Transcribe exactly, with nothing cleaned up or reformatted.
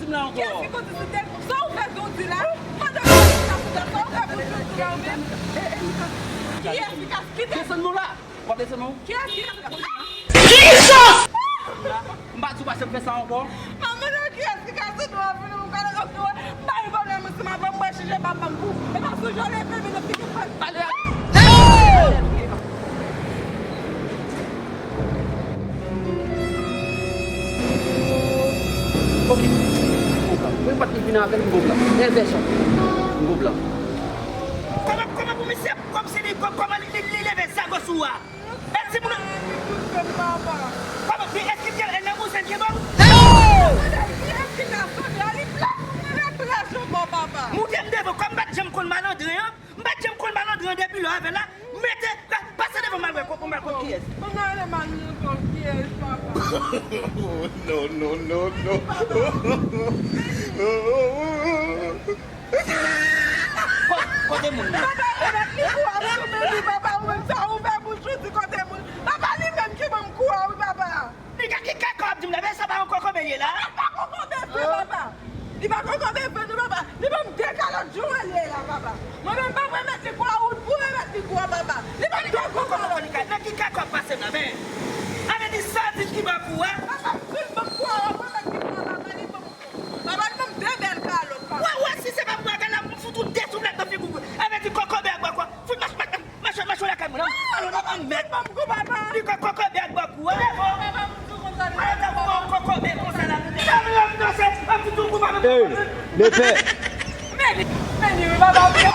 Di m la ankò. Kiyès ki konn di sou tèt? Sa ou fè Dondi la? Pandan w ap di sa sou tèt, sa ou fè pou Dondi la ou menm? Kiyès ki ka kite? Desann non la. W ap desann non? Kiyès ki ka kite? Kiyès? M pa di w pase m fè sa ankò. Manman nan kiyès ki ka sou nou ap vini pou kale kòk nou? M pa gen pwoblèm ansanm avè w, mwen chanje papa m pou. E pa sou jòl e fè vin nan figi m pral pale a. Ok. M gon blan. Mwen pa t vin avè l, m gon blan. Leve sa. M gon blan. Kòman, kòman pou misye, kòmsi li, kò-, kòman li, li, li leve zago sou ou a? E timoun. Kòman, men èske l gen, nan bouzen l gen bò? Moute m devan, kòm m pa t janm konn malandren an, m pa t janm konn malandren an depi lè avè la, mete, pa-, pase devan m al wè, pou m al konn kiyès. Mwen ale m al konn kiyès, papa. No, no, no, no. Ko-, kote moun nan? Papa, ou mèt li kou ap sou men li, papa, ou menm sa ou fè bouch ou di kote moun. Papa, li menm ki ban m kou a, wi, papa. Li ka ki kaka ap di m la, men sa pa yon kokobe l ye la. Li pa kokobe vre, papa. Li pa kokobe vre, non, papa. Li ban m de kalòt jan w wè l ye la, papa. Mwen menm, pa mwen mèt li kou a, ou, ou remèt li kou a, papa. Li ban m de kou kalòt. Nan ki kaka w ap pase m la, men? Avè di sa di ki ban kou a? Papa, fin ban m kou a, ou remèt li kou a, papa, li ban m Papa, li ban m de bèl kalòt, papa. Wè, wè, si se pa pou bagay la, m fout ou de souplèt nan figi w. Avè di kokobe ak bwa kwa. Fout mache, mache, mache, mache lakay mwen, non? Alò, non, anmèd. Li kò kokobe ak bwa kwa. Alò, ta pou kokobe konsa la. Sa m rann nan se, ap fout ou kou, papa. Ey, lepè. Men li, men li, wi, papa, wi.